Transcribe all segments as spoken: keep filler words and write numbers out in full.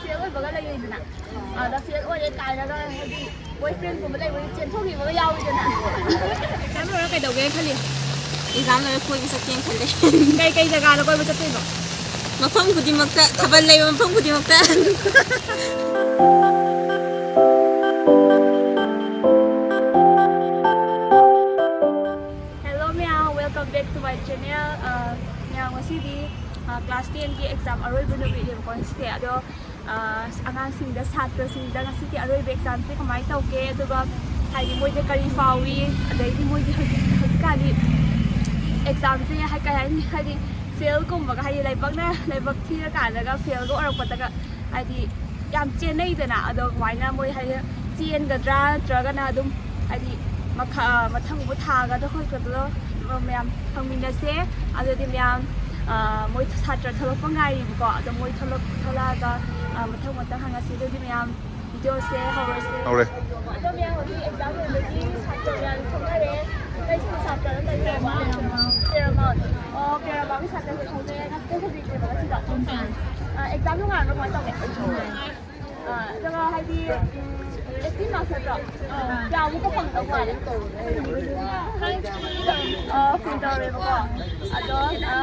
Fail ꯑꯣꯏꯕꯒ ꯂꯩꯔꯤꯗꯅ, ꯑꯗ fail ꯑꯣꯏꯔꯦ ꯀꯥꯏꯅꯒ ꯍꯥꯏꯗꯤ ꯕꯣꯏ ꯐ꯭ꯔꯦꯟꯒꯨꯝꯕ ꯂꯩꯕꯒꯤ ꯆꯦꯟꯊꯣꯛꯈꯤꯕꯒ ꯌꯥꯎꯋꯤꯗꯅ꯫ ꯑꯦꯛꯖꯥꯝ ꯂꯣꯏꯔ ꯀꯩꯗꯧꯒꯦꯅ ꯈꯜꯂꯤ? ꯑꯦꯛꯖꯥꯝ ꯂꯣꯏꯔ ꯀꯣꯏꯕ ꯆꯠꯀꯦꯅ ꯈꯜꯂꯦ꯫ ꯀꯩ ꯀꯩ ꯖꯒꯥꯗ ꯀꯣꯏꯕ ꯆꯠꯇꯣꯏꯅꯣ? ꯃꯐꯝ ꯈꯨꯗꯤꯡꯃꯛꯇ, ꯊꯥꯕꯜ ꯂꯩꯕ ꯃꯐꯝ ꯈꯨꯗꯤꯡꯃꯛꯇ꯫ Hello ꯃꯌꯥꯝ, welcome back to my channel. ꯑ, ꯃꯌꯥꯝ, ꯉꯁꯤꯗꯤ, ꯑ, class ten ꯒꯤ exam ꯑꯔꯣꯏꯕ ꯅꯨꯃꯤꯠꯅꯦꯕꯀꯣ ꯉꯁꯤꯁꯦ꯫ ꯑꯗꯣ, ꯑ, ꯑꯉꯥꯡꯁꯤꯡꯗ, ꯁꯥꯇ꯭ꯔꯁꯤꯡꯗ ꯉꯁꯤꯒꯤ ꯑꯔꯣꯏꯕ exam ꯁꯦ ꯀꯃꯥꯏꯅ ꯇꯧꯒꯦ, ꯑꯗꯨꯒ ꯍꯥꯏꯗꯤ ꯃꯣꯏꯗ ꯀꯔꯤ ꯐꯥꯎꯏ, ꯑꯗꯩꯗꯤ ꯃꯣꯏꯒꯤ ꯍꯧꯖꯤꯛ, ꯍꯧꯖꯤꯛꯀꯥꯟꯗꯤ exam ꯁꯦ ꯍꯥꯏ-, ꯀꯩ ꯍꯥꯏꯅꯤ, ꯍꯥꯏꯗꯤ fail ꯒꯨꯝꯕꯒ, ꯍꯥꯏꯗꯤ ꯂꯥꯏꯕꯛꯅ, ꯂꯥꯏꯕꯛ ꯊꯤꯔꯀꯥꯟꯗꯒ fail ꯒ ꯑꯣꯏꯔꯛꯄꯗꯒ ꯍꯥꯏꯗꯤ ꯌꯥꯝ ꯆꯦꯟꯅꯩꯗꯅ꯫ ꯑꯗꯣ ꯀꯃꯥꯏꯅ ꯃꯣꯏ ꯍꯥꯏꯗꯤ ꯆꯦꯟꯒꯗ꯭ꯔꯥ, ꯅꯠꯇ꯭ꯔꯒꯅ ꯑꯗꯨꯝ ꯍꯥꯏꯗꯤ ꯃꯈꯥ, ꯃꯊꯪ ꯑꯃꯨꯛ ꯊꯥꯒꯗ꯭ꯔꯥ ꯈꯣꯠꯀꯗ꯭ꯔꯥ ꯃꯌꯥꯝ ꯍꯪꯃꯤꯟꯅꯁꯦ꯫ ꯑꯗꯨꯗꯤ ꯃꯌꯥꯝ, ꯑ, ꯃꯣꯏ ꯁꯥꯇ꯭ꯔ ꯊꯣꯛꯂꯛꯄ ꯉꯥꯏꯔꯤꯕꯀꯣ꯫ ꯑꯗꯣ ꯃꯣꯏ ꯊꯣꯛꯂꯛ-, ꯊꯣꯛꯂꯛꯑꯒ, ꯑ, ꯃꯊꯪ ꯃꯊꯪ ꯍꯪꯉꯁꯤ꯫ ꯑꯗꯨꯗꯤ ꯃꯌꯥꯝ video ꯁꯦ ꯍꯧꯔꯁꯦ꯫ ꯍꯧꯔꯦ꯫ ꯑꯗꯣ ꯃꯌꯥꯝ ꯍꯧꯖꯤꯛ exam ꯂꯣꯏꯕꯒꯤ ꯁꯥꯇ꯭ꯔ ꯃꯌꯥꯝ ꯊꯣꯛꯅꯔꯦ꯫ ꯀꯩ school ꯁꯥꯇ꯭ꯔꯅꯣ ꯅꯪ? ꯄꯦꯔꯥꯃꯥꯎꯟ꯫ ꯄꯦꯔꯥꯃꯥꯎꯟ꯫ ꯑꯣ, ꯄꯦꯔꯥꯃꯥꯎꯟꯒꯤ ꯁꯥꯇ꯭ꯔꯁꯦ ꯊꯣꯛꯅꯔꯦ꯫ ꯀꯩ subject ꯅꯦꯕ ꯉꯁꯤꯗꯣ? ꯑ, exam ꯅꯨꯡꯉꯥꯏꯕ꯭ꯔꯣ? ꯀꯃꯥꯏꯅ ꯇꯧꯒꯦ? ꯑ, ꯑꯗꯨꯒ ꯍꯥꯏꯗꯤ, ꯎꯝ, eighteen marks ꯅꯠꯇ꯭ꯔꯣ? ꯀꯌꯥꯃꯨꯛꯀ ꯐꯪꯗꯧ ꯃꯥꯜꯂꯦ? ꯑ, full ꯇꯧꯔꯦꯕꯀꯣ꯫ ꯑꯗꯣ, ꯑ,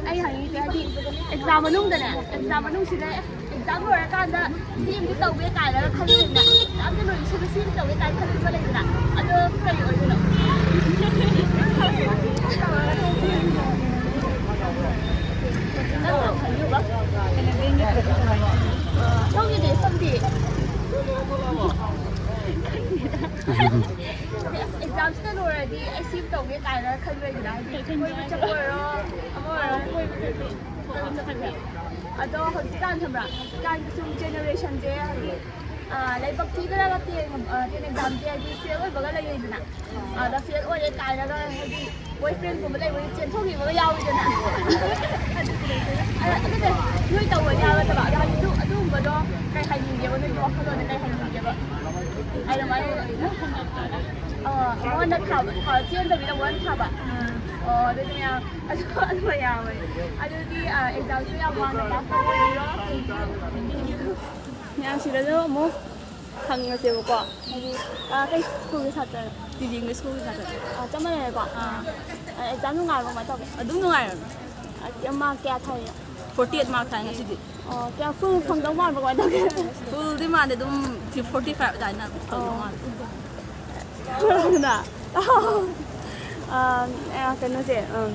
ꯑꯩ ꯍꯪꯉꯤꯁꯦ ꯍꯥꯏꯗꯤ exam ꯃꯅꯨꯡꯗꯅꯦ, exam ꯃꯅꯨꯡꯁꯤꯗ exam ꯂꯣꯏꯔꯀꯥꯟꯗ ꯁꯤ ꯑꯃꯗꯤ ꯇꯧꯒꯦ ꯀꯥꯏꯅꯒ ꯈꯜꯂꯤꯗꯅ, exam ꯁꯦ ꯂꯣꯏꯁꯤꯜꯂ ꯁꯤ ꯑꯃꯗꯤ ꯇꯧꯒꯦ ꯀꯥꯏꯅ ꯈꯜꯂꯤ ꯑꯃ ꯂꯩꯗꯅ, ꯑꯗꯣ ꯀꯔꯤ ꯑꯣꯏꯗꯣꯏꯅꯣ? ꯅꯪ ꯈꯜꯂꯨꯕ? ꯁꯣꯝꯒꯤꯗꯤ, ꯁꯣꯝꯗꯤ? ꯑꯁ, exam ꯁꯤꯅ ꯂꯣꯏꯔꯗꯤ ꯑꯩ ꯁꯤ ꯇꯧꯒꯦ ꯀꯥꯏꯅ ꯈꯟꯕꯒꯤꯅ, ꯍꯥꯏꯗꯤ ꯀꯣꯏꯕ ꯆꯠꯄ ꯑꯣꯏꯔꯣ, ꯑꯃ ꯑꯣꯏꯔꯣ, ꯀꯣꯏꯕ ꯆꯠꯄ꯫ ꯑꯗꯣ ꯍꯧꯖꯤꯛꯀꯥꯟ ꯈꯪꯕ꯭ꯔꯥ, ꯍꯧꯖꯤꯛꯀꯥꯟꯒꯤ ꯁꯨꯝ generation ꯁꯦ ꯍꯥꯏꯗꯤ, ꯑ, ꯂꯥꯏꯕꯛ ꯊꯤꯗꯅꯒ ten, ꯑ, ten exam ꯁꯦ ꯍꯥꯏꯗꯤ fail ꯑꯣꯏꯕꯒ ꯂꯩꯔꯤꯗꯅ꯫ ꯑꯗ fail ꯑꯣꯏꯔꯦ ꯀꯥꯏꯅꯒ ꯍꯥꯏꯗꯤ boyfriend ꯒꯨꯝꯕ ꯂꯩꯕꯒꯤ ꯆꯦꯟꯊꯣꯛꯈꯤꯕꯒ ꯌꯥꯎꯋꯤꯗꯅ꯫ ꯑ, ꯑꯗꯨꯅꯦ, ꯅꯣꯏ ꯇꯧꯕ ꯌꯥꯒꯗꯕ꯫ ꯑꯗꯣ ꯍꯥꯏꯗꯤ ꯑꯗꯨ-, ꯑꯗꯨꯒꯨꯝꯕꯗꯣ ꯀꯩ ꯍꯥꯏꯅꯤꯡꯒꯦꯕ? ꯅꯣꯏꯒꯤ ꯋꯥꯈꯜꯂꯣꯟꯗ ꯀꯩ ꯍꯥꯏꯅꯤꯡꯒꯦꯕ? ꯑꯗꯨꯃꯥꯏꯅ, ꯑ, ꯃꯉꯣꯟꯗ ꯊꯥꯕ, ꯊꯥ-, ꯆꯦꯟꯗꯕꯤꯗ ꯃꯉꯣꯟꯗ ꯊꯥꯕ꯫ ꯑꯣ, ꯑꯗꯨꯗꯤ ꯃꯌꯥꯝ, ꯑꯗꯨ, ꯑꯗꯨ ꯃꯌꯥꯝ ꯑꯣꯏ꯫ ꯑꯗꯨꯗꯤ, ꯑ, exam ꯁꯨ ꯌꯥꯝ ꯋꯥꯡꯅ pass ꯇꯧꯕ ꯑꯣꯏꯕꯤꯔꯣ꯫ ꯃꯌꯥꯝ ꯁꯤꯗꯁꯨ ꯑꯃꯨꯛ ꯍꯪꯉꯁꯦꯕꯀꯣ, ꯍꯥꯏꯗꯤ, ꯑ, ꯀꯩ ꯁ꯭ꯀꯨꯜꯒꯤ ꯁꯥꯇ꯭ꯔꯅꯣ? ꯇꯤꯗꯤ ꯏꯪꯂꯤꯁ ꯁ꯭ꯀꯨꯜꯒꯤ ꯁꯥꯇ꯭ꯔ꯫ ꯑ, ꯆꯞ ꯃꯥꯟꯅꯔꯦꯀꯣ? ꯑꯥ꯫ ꯑ, ꯑꯦꯛꯖꯥꯝ ꯅꯨꯡꯉꯥꯏꯕ꯭ꯔꯣ? ꯀꯃꯥꯏꯅ ꯇꯧꯒꯦ? ꯑꯗꯨꯝ ꯅꯨꯡꯉꯥꯏꯔꯝꯃꯦ꯫ ꯑ, ꯃꯥꯔꯛ ꯀꯌꯥ ꯊꯥꯏꯅꯣ? ꯐꯣꯔꯇꯤ ꯑꯩꯠ ꯃꯥꯔꯛ ꯊꯥꯏ ꯉꯁꯤꯗꯤ꯫ ꯑꯣ, ꯀꯌꯥ ꯐꯨꯜ ꯐꯪꯗꯧ ꯃꯥꯟꯕ꯭ꯔꯣ? ꯀꯃꯥꯏꯅ ꯇꯧꯒꯦ? ꯐꯨꯜꯗꯤ ꯃꯥꯟꯗꯦ, ꯑꯗꯨꯝ ꯐꯣꯔꯇꯤ ꯐꯥꯏꯚ ꯑꯗꯨꯃꯥꯏꯅ ꯐꯪꯗꯧ ꯑꯣ꯫ ꯃꯥꯜꯂꯦ꯫ ꯈꯪꯕ꯭ꯔꯥ? ꯑ, ꯑ, ꯀꯩꯅꯣꯁꯦ, ꯎꯝ,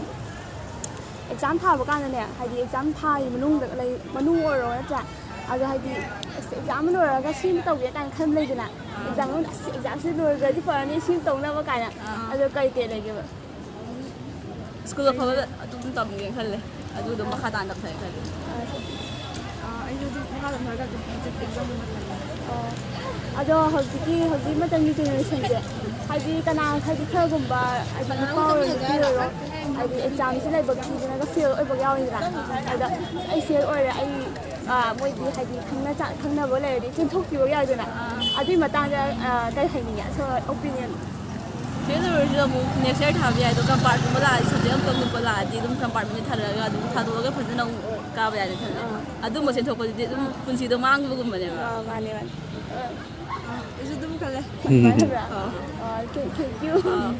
ꯑꯦꯛꯖꯥꯝ ꯊꯥꯕ ꯀꯥꯟꯗꯅꯦ, ꯍꯥꯏꯗꯤ ꯑꯦꯛꯖꯥꯝ ꯊꯥꯔꯤ ꯃꯅꯨꯡꯗ ꯂꯩ, ꯃꯅꯨꯡ ꯑꯣꯏꯔꯣ ꯅꯠꯇ꯭ꯔꯥ? ꯑꯗꯣ ꯍꯥꯏꯗꯤ, ꯑꯁ, ꯑꯦꯛꯖꯥꯝ ꯂꯣꯏꯔꯒ ꯁꯤ ꯑꯃ ꯇꯧꯒꯦ ꯀꯥꯏꯅ ꯈꯟꯕ ꯂꯩꯗꯅ? ꯑꯥ꯫ ꯑꯦꯛꯖꯥꯝ ꯃꯅꯨꯡꯗ, "ꯑꯁ, ꯑꯦꯛꯖꯥꯝꯁꯤ ꯂꯣꯏꯔꯒꯗꯤ ꯐꯔꯅꯤ, ꯁꯤ ꯇꯧꯅꯕ" ꯀꯥꯏꯅ꯫ ꯑꯥ꯫ ꯑꯗꯣ ꯀꯩ ꯀꯩ ꯂꯩꯒꯦꯕ? ꯁ꯭ꯀꯨꯜ ꯑꯐꯕꯗ ꯑꯗꯨꯝ ꯇꯝꯒꯦꯅ ꯈꯜꯂꯦ꯫ ꯑꯗꯨ ꯑꯗꯨꯝ ꯃꯈꯥ ꯇꯥꯅ ꯇꯝꯊꯒꯦ ꯈꯜꯂꯦ꯫ ꯑꯥ, ꯑꯩꯁꯨ ꯑꯗꯨꯝ ꯃꯈꯥ ꯇꯝꯊꯔꯒ ꯑꯗꯨꯝ ꯍꯧꯖꯤꯛ ꯑꯦꯛꯖꯥꯝꯒꯨꯝꯕ ꯊꯥꯅꯤꯡꯉꯦ꯫ ꯑꯣ꯫ ꯑꯗꯣ ꯍꯧꯖꯤꯛꯀꯤ, ꯍꯧꯖꯤꯛ ꯃꯇꯝꯒꯤ ꯖꯦꯅꯦꯔꯦꯁꯟꯁꯦ, ꯍꯥꯏꯗꯤ ꯀꯅꯥ, ꯍꯥꯏꯗꯤ ꯈꯔꯒꯨꯝꯕ, ꯍꯥꯏꯗꯤ ꯅꯨꯄꯥ ꯑꯣꯏꯔꯣ ꯅꯨꯄꯤ ꯑꯣꯏꯔꯣ, ꯍꯥꯏꯗꯤ ꯑꯦꯛꯖꯥꯝꯁꯤ ꯂꯥꯏꯕꯛ ꯊꯤꯗꯅꯒ ꯐꯦꯜ ꯑꯣꯏꯕ ꯌꯥꯎꯔꯤꯗꯅ? ꯑꯗ "ꯑꯩ ꯐꯦꯜ ꯑꯣꯏꯔꯦ, ꯑꯩ, ꯑꯥ, ꯃꯣꯏꯗꯤ ꯍꯥꯏꯗꯤ ꯈꯪꯅ ꯆꯥ-, ꯈꯪꯅꯕ ꯂꯩꯔꯗꯤ ꯆꯦꯟꯊꯣꯛꯈꯤꯕ ꯌꯥꯏꯗꯅ?" ꯑꯗꯨꯏ ꯃꯇꯥꯡꯗ, ꯑꯥ, ꯀꯩ ꯍꯥꯏꯅꯤꯡꯉꯦ? ꯑꯁꯣ ꯑꯣꯄꯤꯅꯤꯌꯟ꯫ ꯐꯦꯜ ꯑꯣꯏꯔꯁꯨ ꯑꯃꯨꯛ ꯅꯦꯛꯁ ꯌꯔ ꯊꯥꯕ ꯌꯥꯏ, ꯑꯗꯣ ꯀꯝꯄꯥꯔꯠꯀꯨꯝꯕ ꯂꯥꯛꯑꯗꯤ ꯁꯕꯖꯦꯛ ꯑꯃꯈꯛ ꯂꯨꯞꯄ ꯂꯥꯛꯑꯗꯤ ꯑꯗꯨꯝ ꯀꯝꯄꯥꯔꯠꯃꯦꯟꯗ ꯊꯥꯗꯔꯒ ꯑꯗꯨꯝ ꯊꯥꯗꯣꯛꯑꯒ ꯐꯖꯅ ꯑꯃꯨꯛ ꯀꯥꯕ ꯌꯥꯏꯅ ꯈꯜꯂꯦ꯫ ꯑꯥ꯫ ꯑꯗꯨꯝꯕ ꯆꯦꯟꯊꯣꯛꯄꯗꯨꯗꯤ ꯑꯗꯨꯝ ꯑꯥ꯫ ꯄꯨꯟꯁꯤꯗꯣ ꯃꯥꯡꯕꯒꯨꯝꯕꯅꯦꯕ꯫ ꯑꯥ, ꯃꯥꯅꯦ, ꯃꯥꯅꯦ꯫ ꯑꯥ, ꯑꯩꯁꯨ ꯑꯗꯨꯝ ꯈꯜꯂꯦ꯫ ꯑꯗꯨꯃꯥꯏꯅ ꯈꯟꯕ꯭ꯔꯥ? ꯑꯥ꯫ ꯑꯥ, thank, thank you꯫ Ah,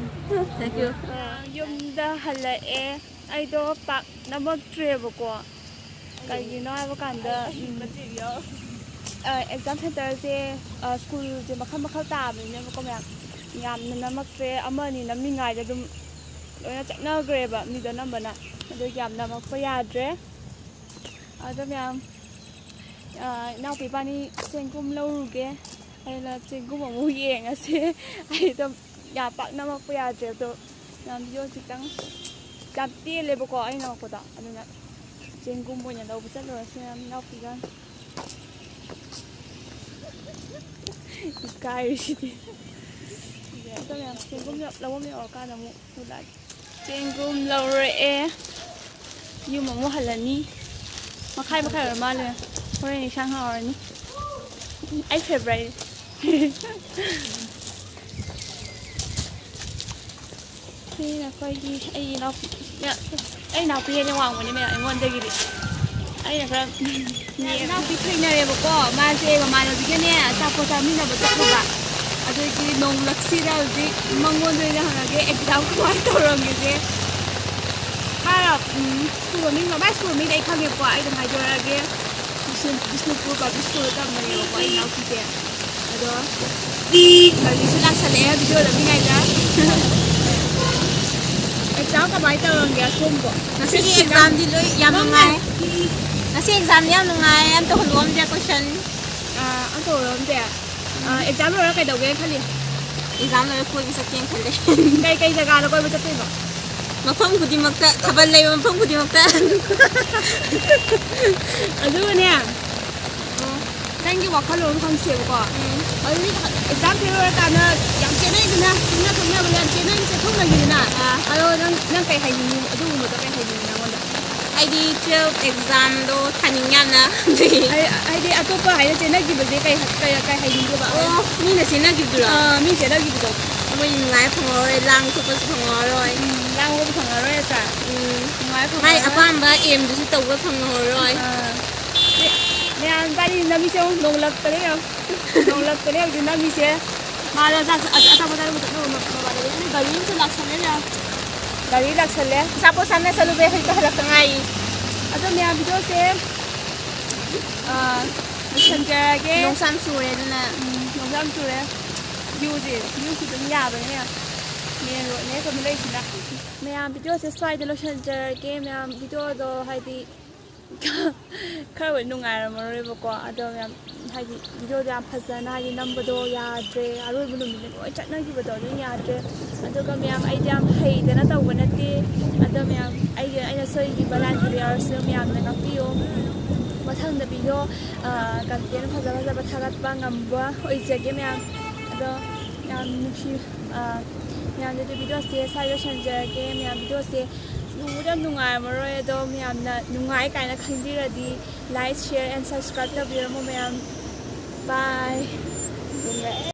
thank you꯫ ꯑꯥ, ꯌꯨꯝꯗ ꯍꯜꯂꯛꯑꯦ꯫ ꯑꯩꯗꯣ ꯄꯥꯛ ꯅꯝꯃꯛꯇ꯭ꯔꯦꯕꯀꯣ꯫ ꯀꯩꯒꯤꯅꯣ ꯍꯥꯏꯕ ꯀꯥꯟꯗ, ꯎꯝ, ꯑ, ꯑꯦꯛꯖꯥꯝ ꯁꯦꯟꯇꯔꯁꯦ, ꯑ, ꯁ꯭ꯀꯨꯜꯁꯦ ꯃꯈꯜ ꯃꯈꯜ ꯇꯥꯕꯅꯤꯅꯕꯀꯣ ꯃꯌꯥꯝ, ꯌꯥꯝꯅ ꯅꯝꯃꯛꯇ꯭ꯔꯦ꯫ ꯑꯃ ꯑꯅꯤ ꯅꯝꯃꯤꯉꯥꯏꯗ ꯑꯗꯨꯝ ꯂꯣꯏꯅ ꯆꯠꯅꯈ꯭ꯔꯦꯕ ꯃꯤꯗꯣ ꯑꯅꯝꯕꯅ꯫ ꯑꯗꯨꯒꯤ ꯌꯥꯝ ꯅꯝꯃꯛꯄ ꯌꯥꯗ꯭ꯔꯦ꯫ ꯑꯗꯣ ꯃꯌꯥꯝ, ꯑ, ꯏꯅꯥꯎꯄꯤ ꯏꯕꯥꯅꯤ ꯆꯦꯡꯒꯨꯝ ꯂꯧꯔꯨꯒꯦ꯫ ꯑꯩꯅ ꯆꯦꯡꯒꯨꯝ ꯑꯃꯨꯛ ꯌꯦꯡꯉꯁꯦ꯫ ꯑꯩꯗꯣ ꯌꯥꯝ ꯄꯥꯛ ꯅꯝꯃꯛꯄ ꯌꯥꯗ꯭ꯔꯦ꯫ ꯑꯗꯣ ꯌꯥꯝ ꯚꯤꯗꯤꯑꯣꯁꯦ ꯈꯤꯇꯪ ꯌꯥꯝ ꯇꯦꯜꯂꯦꯕꯀꯣ ꯑꯩꯅ ꯅꯝꯃꯛꯄꯗꯣ꯫ ꯑꯗꯨꯅ ꯆꯦꯡꯒꯨꯝ ꯑꯣꯏꯅ ꯂꯧꯕ ꯆꯠꯂꯨꯔꯁꯦ ꯃꯌꯥꯝ ꯏꯅꯥꯎꯄꯤꯒ꯫ ꯏꯀꯥꯏꯔꯤꯁꯤꯗꯤ꯫ ꯑꯗꯣ ꯃꯌꯥꯝ ꯆꯦꯡꯒꯨꯝ ꯂꯧꯐꯝ ꯌꯧꯔꯀꯥꯟꯗ ꯑꯃꯨꯛ ꯎꯠꯂꯛꯑꯒꯦ꯫ ꯆꯦꯡꯒꯨꯝ ꯂꯧꯔꯛꯑꯦ꯫ ꯌꯨꯝ ꯑꯃꯨꯛ ꯍꯜꯂꯅꯤ꯫ ꯃꯈꯥꯏ ꯃꯈꯥꯏ ꯑꯣꯏꯔ ꯃꯥꯜꯂꯦ꯫ ꯍꯣꯔꯦꯟ ꯏꯟꯁꯥꯡ ꯍꯥꯎꯔꯅꯤ꯫ ꯑꯩ ꯐꯦꯚꯣꯔꯥꯏꯠ꯫ ꯁꯤ ꯑꯩꯈꯣꯏꯒꯤ, ꯑꯩ ꯏꯅꯥꯎꯄꯤ, ꯑꯩ ꯏꯅꯥꯎꯄꯤ ꯍꯦꯟꯅ ꯋꯥꯡꯕꯅꯤ ꯃꯌꯥꯝ ꯑꯩꯉꯣꯟꯗꯒꯤꯗꯤ꯫ ꯑꯩꯅ ꯈꯔ ꯏꯅꯥꯎꯄꯤ ꯊꯦꯡꯅꯔꯦꯕꯀꯣ, ꯃꯥꯁꯦ ꯃꯃꯥꯟꯅꯕꯤꯒꯅꯦ ꯑꯆꯥꯄꯣꯠ ꯆꯥꯃꯤꯟꯅꯕ ꯆꯠꯂꯨꯕ꯫ ꯑꯗꯨꯒꯤ ꯅꯣꯡꯂꯛꯁꯤꯗ ꯍꯧꯖꯤꯛ ꯃꯉꯣꯟꯗ ꯑꯣꯏꯅ ꯍꯪꯉꯒꯦ, ꯑꯦꯛꯖꯥꯝ ꯀꯃꯥꯏꯅ ꯇꯧꯔꯝꯒꯦꯁꯦ꯫ ꯃꯥ, ꯎꯝ, ꯁ꯭ꯀꯨꯜ ꯃꯃꯤꯡ, ꯃꯥꯏ ꯁ꯭ꯀꯨꯜ ꯃꯃꯤꯡꯗꯤ ꯑꯩ ꯈꯪꯉꯦꯕꯀꯣ, ꯑꯩ ꯑꯗꯨꯝ ꯍꯥꯏꯗꯣꯔꯛꯑꯒꯦ꯫ ꯕꯤꯁꯅꯨ-, ꯕꯤꯁꯅꯨꯄꯨꯔ ꯄꯕ꯭ꯂꯤꯛ ꯁ꯭ꯀꯨꯜꯗ ꯇꯝꯕꯅꯦꯕꯀꯣ ꯑꯩ ꯏꯅꯥꯎꯄꯤꯁꯦ꯫ ꯑꯗꯣ ꯍꯧꯖꯤꯛꯁꯨ ꯂꯥꯛꯁꯜꯂꯛꯑꯦ ꯚꯤꯗꯤꯑꯣ ꯅꯝꯃꯤꯉꯩꯗ꯫ ꯑꯦꯛꯖꯥꯝ ꯀꯃꯥꯏꯅ ꯇꯧꯔꯝꯒꯦ ꯑꯁꯣꯝꯕꯣ? ꯉꯁꯤꯒꯤ ꯑꯦꯛꯖꯥꯝꯗꯤ ꯂꯣꯏ ꯌꯥꯝ ꯅꯨꯡꯉꯥꯏ꯫ ꯉꯁꯤ ꯑꯦꯛꯖꯥꯝꯗꯤ ꯌꯥꯝ ꯅꯨꯡꯉꯥꯏ, ꯑꯝꯇ ꯍꯨꯜꯂꯛꯑꯝꯗꯦ ꯀꯣꯏꯁꯟ꯫ ꯑꯥ, ꯑꯝꯇ ꯍꯨꯜꯂꯛꯑꯝꯗꯦ? ꯑꯥ, ꯑꯦꯛꯖꯥꯝ ꯂꯣꯏꯔ ꯀꯩꯗꯧꯒꯦꯅ ꯈꯜꯂꯤ? ꯑꯦꯛꯖꯥꯝ ꯂꯣꯏꯔ ꯀꯣꯏꯕ ꯆꯠꯀꯦꯅ ꯈꯜꯂꯦ꯫ ꯀꯩ, ꯀꯩ ꯖꯒꯥꯗ ꯀꯣꯏꯕ ꯆꯠꯇꯣꯏꯕ? ꯃꯐꯝ ꯈꯨꯗꯤꯡꯃꯛꯇ, ꯊꯥꯕꯜ ꯂꯩꯕ ꯃꯐꯝ ꯈꯨꯗꯤꯡꯃꯛꯇ꯫ ꯑꯗꯨꯒꯅꯦ, ꯑꯣ, ꯅꯪꯒꯤ ꯋꯥꯈꯜꯂꯣꯟ ꯈꯪꯁꯦꯕꯀꯣ꯫ ꯎꯝ꯫ ꯑꯗꯨꯗꯤ ꯑꯦꯛꯖꯥꯝ ꯐꯦꯜ ꯑꯣꯏꯔꯀꯥꯟꯗ ꯌꯥꯝ ꯆꯦꯟꯅꯩꯗꯅ, ꯈꯪꯅ ꯈꯪꯅꯕ ꯌꯥꯝ ꯆꯦꯟꯅꯩ, ꯆꯦꯟꯊꯣꯛꯅꯈꯤꯗꯅ꯫ ꯑꯥ꯫ ꯑꯗꯣ ꯅꯪ, ꯅꯪ ꯀꯩ ꯍꯥꯏꯅꯤꯡꯉꯤ? ꯑꯗꯨꯒꯨꯝꯕꯗꯣ ꯀꯩ ꯍꯥꯏꯅꯤꯡꯉꯤ ꯅꯪꯉꯣꯟꯗ? ꯑꯩꯗꯤ ꯇꯨꯋꯦꯜꯐ ꯑꯦꯛꯖꯥꯝꯗꯣ ꯊꯥꯅꯤꯡ ꯌꯥꯝꯅ꯫ ꯍꯥꯏ-, ꯍꯥꯏꯗꯤ ꯑꯇꯣꯞꯄ ꯍꯥꯏꯅ ꯆꯦꯟꯅꯈꯤꯕꯁꯦ ꯀꯩ, ꯀꯩ, ꯀꯩ ꯍꯥꯏꯅꯤꯡꯒꯦꯕ? ꯑꯣ, ꯃꯤꯅ ꯆꯦꯟꯅꯈꯤꯕꯗꯨꯔꯣ? ꯑꯥ, ꯃꯤ ꯆꯦꯟꯅꯈꯤꯕꯗꯣ꯫ ꯃꯣꯏꯗꯤ ꯅꯨꯡꯉꯥꯏꯕ ꯐꯪꯉꯔꯣꯏ, ꯂꯥꯡꯕ ꯈꯣꯠꯄꯁꯨ ꯐꯪꯉꯔꯣꯏ꯫ ꯎꯝ, ꯂꯥꯡꯕ ꯐꯪꯉꯔꯣꯏ ꯅꯠꯇ꯭ꯔꯥ? ꯎꯝ꯫ ꯅꯨꯡꯉꯥꯏꯕ ꯃꯥꯏ ꯐꯪꯉꯔꯣꯏ꯫ ꯑꯄꯥꯝꯕ ꯑꯦꯝꯗꯨꯁꯨ ꯇꯧꯕ ꯐꯪꯉꯔꯣꯏ꯫ ꯑꯥ꯫ ꯃꯌꯥꯝ ꯏꯕꯥꯅꯤ ꯅꯝꯃꯤꯁꯦ ꯌꯦꯡꯉꯨ, ꯅꯣꯡꯂꯛꯇꯅꯦ ꯌꯦꯡꯉꯨ꯫ ꯅꯣꯡꯂꯛꯇꯅꯦ ꯍꯧꯖꯤꯛ ꯅꯝꯃꯤꯁꯦ꯫ ꯃꯥꯗꯣ ꯆꯥꯛ-, ꯑꯆꯥꯄꯣꯠ ꯆꯥꯔꯨꯕ ꯆꯠꯂꯨꯕ ꯃ-, ꯃꯃꯥꯟꯅꯕꯤ꯫ ꯒꯥꯔꯤ ꯑꯃꯁꯨ ꯂꯥꯛꯁꯜꯂꯦ ꯃꯌꯥꯝ꯫ ꯒꯥꯔꯤ ꯂꯥꯛꯁꯜꯂꯦ꯫ ꯑꯆꯥꯄꯣꯠ ꯆꯥꯅ ꯆꯠꯂꯨꯕꯩ ꯍꯧꯖꯤꯛꯇ ꯍꯜꯂꯛꯇ ꯉꯥꯏꯔꯤ꯫ ꯑꯗꯣ ꯃꯌꯥꯝ ꯚꯤꯗꯤꯑꯣꯁꯦ, ꯑꯥ, ꯂꯣꯏꯁꯟꯖꯔꯒꯦ꯫ ꯅꯣꯡꯁꯨ ꯌꯥꯝ ꯆꯨꯔꯦ ꯑꯗꯨꯅ꯫ ꯎꯝ, ꯅꯣꯡꯁꯨ ꯌꯥꯝ ꯆꯨꯔꯦ꯫ ꯚ꯭ꯌꯨꯁꯦ, ꯚ꯭ꯌꯨꯁꯦ ꯑꯗꯨꯝ ꯌꯥꯕꯅꯦ ꯃꯌꯥꯝ꯫ ꯃꯦꯟ ꯔꯣꯗꯅꯦ ꯁꯣꯝꯗ ꯂꯩꯔꯤꯁꯤꯅ꯫ ꯃꯌꯥꯝ ꯚꯤꯗꯤꯑꯣꯁꯦ ꯁ꯭ꯋꯥꯏꯗ ꯂꯣꯏꯁꯟꯖꯔꯒꯦ꯫ ꯃꯌꯥꯝ ꯚꯤꯗꯤꯑꯣꯗꯣ ꯍꯥꯏꯗꯤ ꯈꯔꯕꯨꯗꯤ ꯅꯨꯡꯉꯥꯏꯔꯝꯃꯔꯣꯏꯕꯀꯣ, ꯑꯗꯣ ꯃꯌꯥꯝ ꯍꯥꯏꯗꯤ ꯚꯤꯗꯤꯑꯣꯗꯣ ꯌꯥꯝ ꯐꯖꯅ ꯍꯥꯏꯗꯤ ꯅꯝꯕꯗꯣ ꯌꯥꯗ꯭ꯔꯦ, ꯑꯔꯣꯏꯕ ꯅꯨꯃꯤꯠꯇ ꯂꯣꯏ ꯆꯠꯅꯈꯤꯕꯗꯣ ꯑꯗꯨꯝ ꯌꯥꯗ꯭ꯔꯦ꯫ ꯑꯗꯨꯒ ꯃꯌꯥꯝ ꯑꯩꯗꯤ ꯌꯥꯝ ꯍꯩꯗꯅ ꯇꯧꯕ ꯅꯠꯇꯦ, ꯑꯗꯣ ꯃꯌꯥꯝ ꯑꯩꯒꯤ, ꯑꯩꯅ ꯁꯣꯏꯈꯤꯕ ꯂꯥꯟꯈꯤꯕ ꯌꯥꯎꯔꯁꯨ ꯃꯌꯥꯝꯅ ꯉꯥꯛꯄꯤꯌꯣ꯫ ꯃꯊꯪꯗ ꯚꯤꯗꯤꯑꯣ, ꯑꯥ, ꯀꯟꯇꯦꯟ ꯐꯖ ꯐꯖꯕ ꯊꯥꯒꯠꯄ ꯉꯝꯕ ꯑꯣꯏꯖꯒꯦ ꯃꯌꯥꯝ꯫ ꯑꯗꯣ ꯌꯥꯝ ꯅꯨꯡꯁꯤ, ꯑꯥ, ꯃꯌꯥꯝꯗꯗꯤ ꯚꯤꯗꯤꯑꯣꯁꯦ ꯁ꯭ꯋꯥꯏ ꯂꯣꯏꯁꯤꯟꯖꯔꯒꯦ꯫ ꯃꯌꯥꯝ ꯚꯤꯗꯤꯑꯣꯁꯦ ꯅꯨꯡꯕꯨꯗꯤ ꯌꯥꯝ ꯅꯨꯡꯉꯥꯏꯔꯝꯃꯔꯣꯏ, ꯑꯗꯣ ꯃꯌꯥꯝꯅ ꯅꯨꯡꯉꯥꯏ ꯀꯥꯏꯅ ꯈꯟꯕꯤꯔꯗꯤ like, share and subscribe ꯇꯧꯕꯤꯔꯝꯃꯣ ꯃꯌꯥꯝ꯫ Bye꯫